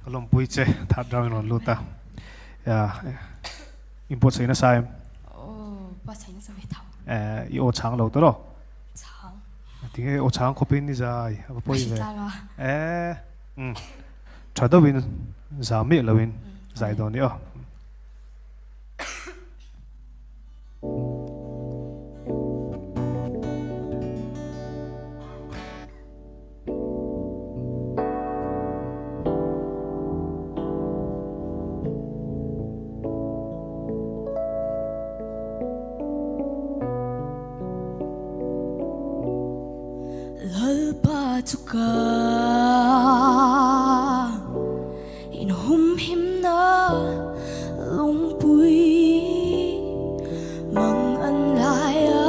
Ka lawmpui che third round in rawn lut a. In buatsaih nasa em? Aw, buatsaih nasa ve tho. I aw chhang lo tawh lo? Chhang. Tinge aw chhang khawpin i zai a va pawi ve. Ka hre tlang a. Eh, umm. Tha deuhin zam miah loin zai dawn i aw. Lalpa chu ka inhumhimna lungpui mang an lai a,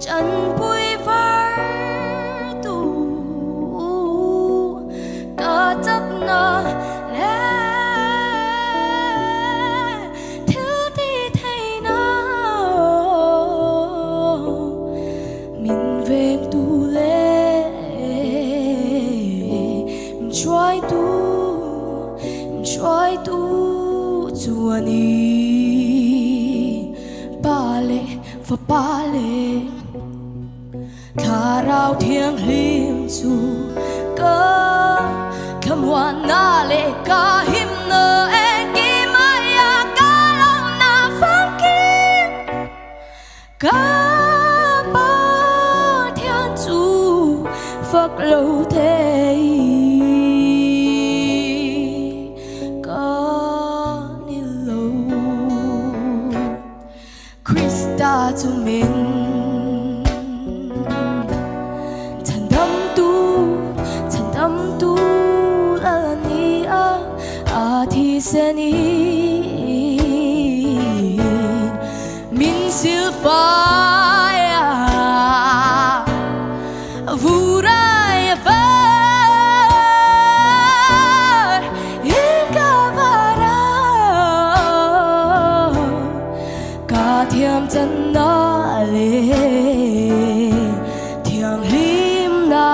chanpui var tu ka chakna leh thil ti theihna min vengtu leh min hruaitu min hruaitu chu a ni. Pa leh fapa leh Thlarau Thianghlim chu ka thlamuanna leh ka himna engkim aia ka lawmna famkim. Ka Pathian chu fak lo thei ka ni lo. Krista chu min chhandamtu, chhandamtu lal a ni a, a thisen in Min silfai a vurai a var in ka var a ka thiam chan na le thianghlim na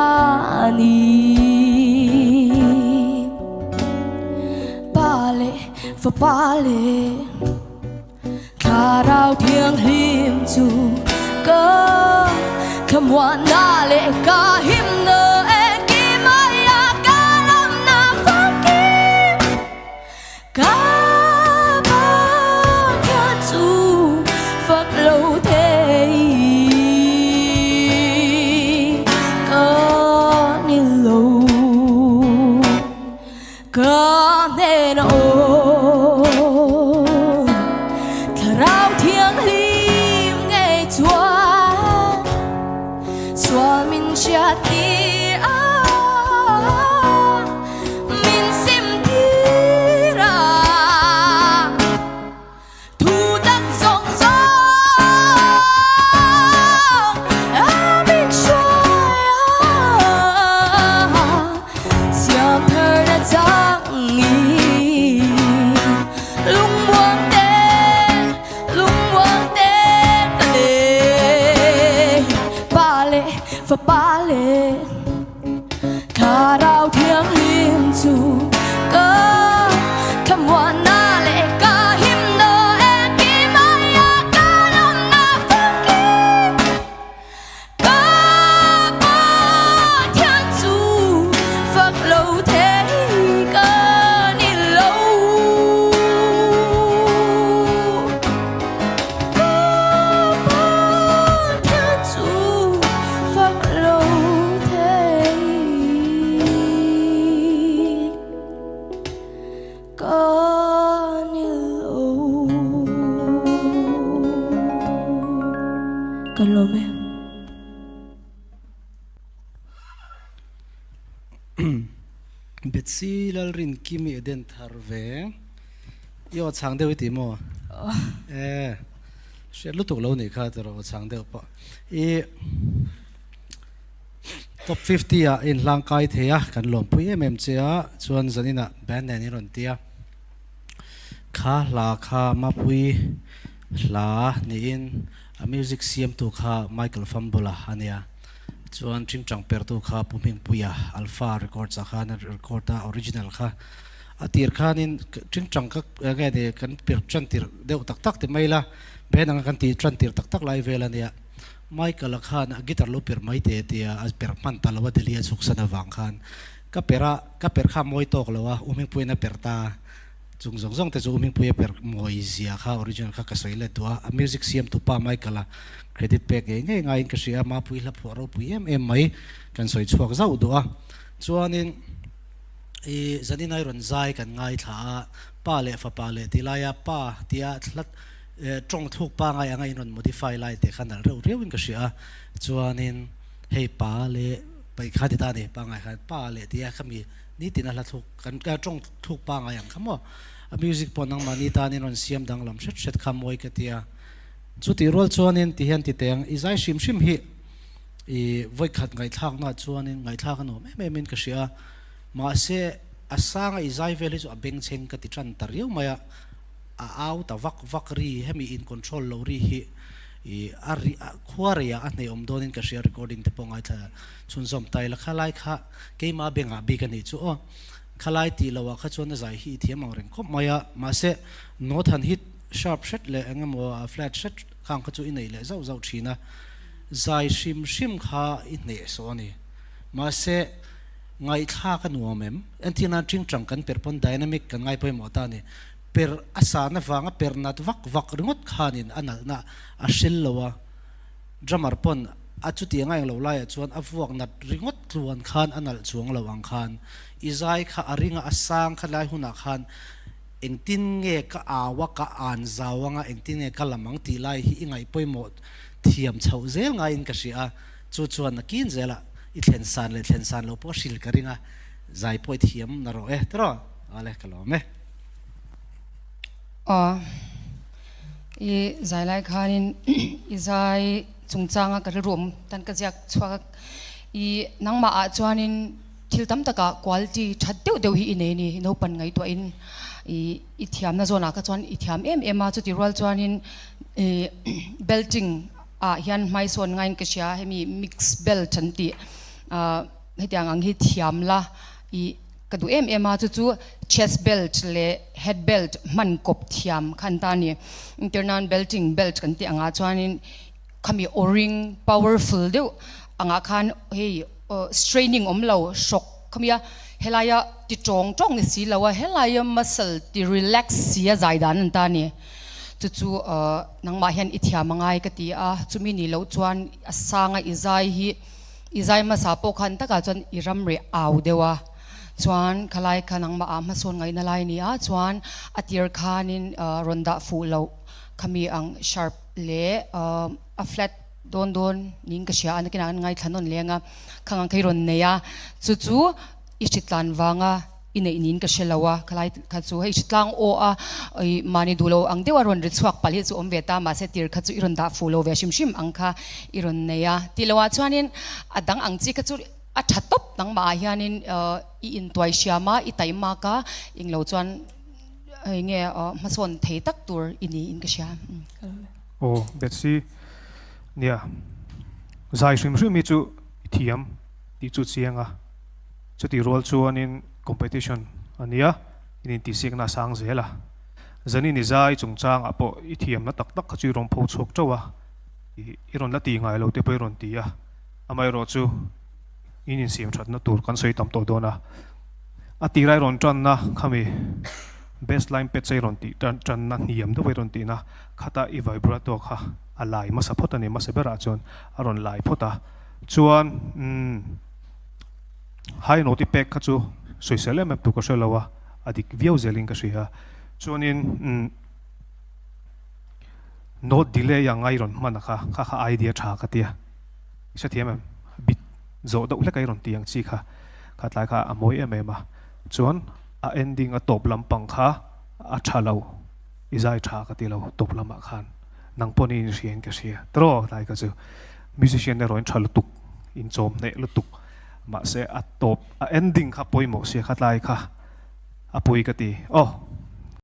ni Pa le fapa le Thlarau Thianghlim chu ka thlamuanna leh ka himna engkim aia ka lamna famkim ka Pathian chu fak lo thei ka ni lo. Ka hnen a awm Thlarau Thianghlim ngei chuan sual min hriat tir a, min sim tir a. Thu tak zawng zawng a min hruai a, siam thar na chang i lungmuang te, lungmuang te ka leh Pa leh Fapa leh Thlarau Thianghlim chu ka thlamuanna leh ka himna engkim aia ka lawmna famkim ka Pathian chu fak lo thei ka ni lo. Ka Pathian chu fak lo thei ka ni lo. Kan lawm e. Betsy Lalrinkimi Eden thar ve. I aw chhang deuh i ti maw? E, hriat lutuk lo nih kha tiraw aw chhang deuh pawh. I top 50 ah i inhlang kai thei a, kan lawmpui em em che a, chuan zaninah band nen i rawn ti a. Kha hla kha Mapui hla niin a music siamtu kha Michael Fambula a nia. Chuan ṭingṭang pertu kha Pu Hmingpuia, Alpha Records ah khan a record a, original kha a tir khanin ṭingṭang ka nge ni kan per ṭan tir deuh tak tak ti mai la, band anga kan tih ṭan tir tak tak lai vel a nia. Michael-a khan a guitar lo per mai teh tia a per hman ta lo a Delhi a chhuksan avang khan ka per a, ka per kha a mawi tawk lo a, U Hmingpuiin a per ta. Chung zawng zawng te chu U Hmingpuia per mawi zia kha original kha ka sawi let duh a, a music siamtu pa Michael-a credit pek ngei ngei ngaiin ka hria a, Mapui hla phuah ropui em em mai kan sawi chhuak zauh duh a. Chuanin i zanin ai rawn zai kan ngaithla a, pa leh fapa leh ti laia pa tia hla tawng thluk pa ngai anga in rawn modify lai te kha nalh reuh riauin ka hria a, chuanin hei pa leh paih kha ti ta a ni, pa ngai khan pa leh tia khami nitin a hla thluk kan tawng thluk pangai ang kha maw? A music pawh nangmahni tanin rawn siam danglam hret hret kha mawi ka ti a. Chutih rual chuanin ti hian ti teh ang, i zai hrim hrim hi i vawikhat ngaihthlaknaah chuanin ngaihthlak a nuam em emin ka hria a, mahse a sanga i zai vel hi chu a bengchheng ka ti tan ta riau mai a, a au ta vak vak ri, hemi in control lo ri hi i a ri khua reiah a hneih awm dawnin ka hria, recording te pawh ngaithla chhunzawm ta ila khalai kha keimah bengah bik a nih chu aw. Khalai tih loh ah kha chuan a zai hi i thiam ang reng khawp mai a, mahse note han hit sharp hret leh eng emaw flat hret khang kha chu i neih leh zauh zauh thin a, zai hrim hrim kha i hneh sawh a ni. Mahse ngaihthlak a nuam em? Entir nan tingtang kan per pawn dynamic kan ngai pawimawh ta a ni. Per a san avanga per nat vak vak ringawt khanin a nalhna a hril lo a, Drummer pawn a chutiang a englo laiah chuan a vuak nat ringawt tluan khan a nalh chuang lo ang khan i zai kha a ringa a sang kha lai hunah khan engtin nge ka au a ka an zau anga engtin nge ka lam ang tih lai hi i ngaih pawimawh thiam chhoh zel ngaiin ka hria a chu chuan nakin zelah i thlen san leh thlen san lo pawh a hril ka ring a zai pawh i thiam na rawh e tiraw ale ka lawm e. Aw, i zai lai khanin i zai chungchanga ka rilru awm tan ka ziak chhuak a, i nangmah ah chuanin thil tam takah quality that deuh deuh hi i nei a ni, naupan ngaihtuahin i i thiamna zawnah kha chuan i thiam em em a, chuti rual chuanin i belting ah hian hmaisawn ngaiin ka hria, hemi mix belt an tih ah hetiang ang hi thiam la i. Ka duh em em a, chu chu chest belt leh head belt hman kawp thiam kha an ta a ni. Entirnan belting belt kan tih angah chuanin khami o-ring powerful deuh angah khan hei straining awm lo hrawk khamia helaia ti tawng tawng ni si lo a, helaia muscle ti relax si a zai dan an ta a ni. Chu chu nangmah hian i thiam angai ka ti a, chumi nih loh chuan a sanga i zai hi I zai hmasa pawh khan takah chuan i ram reh au deuh a, chuan khalai kha nangmah ah hmasawn ngaihna lai a ni a, chuan a tir khanin rawn dah fuh loh khami ang sharp leh a flat dawn dawn niin ka hria a, nakinah an ngaithla nawn leng a, khang ang kha i rawn nei a, chu chu i hritlan vanga i neih niin ka hre lo a, khalai kha chu hei hritlang aw a ih mahni duh lo ang deuh a rawn ri chhuak palh hi chu awm ve ta mahse tir kha chu i rawn dah fuh lo ve hrim hrim ang kha i rawn nei a tih loh ah chuanin a dang ang chi kha chu a tha tawp nangmah ah hianin i intuai hriam a i taimak a englo chuan hei nge hmasawn thei tak tur i niin ka hria. Aw Betsy nia zai hrim hrim hi chu i thiam tih chu chiang a. Chutih rual chuanin competition a nia, in intihsiakna a sang zel a. Zanin i zai chungchangah pawh i thiamna tak tak kha chu i rawn pho chhuak teuh a, i rawn la ti ngai lo te pawh i rawn ti a. Amaherawh chu in insiam thatna tur kan sawi tam tawh dawn a. A tira i rawn tanna khami bass line pet i rawn tih tanna hniam deuh i rawn tihna khata i vibrato kha a lai hmasa phawt a ni, hmasa berah chuan a rawn lai phawt a. Chuan umm. High note i pek kha chu sawisel em em tur ka hre lo a, a dik viau zelin ka hria. Chuanin umm note delay ang a i rawn hman a kha, kha kha idea tha ka tia. I hrethiam em? Bit zawh deuh hlek a i rawn ti ang chi kha, kha tlai kha a mawi em em a. Chuan a ending a tawp lampang kha a tha lo, i zai tha ka ti lo tawp lamah khan. Nang pawh ni in hria in ka hria. Tiraw tlai kha chu musician erawh in tha lutuk, in chawm hneh lutuk. Mahse a tawp a ending kha pawimawh sia kha tlai kha a pui ka ti. Aw.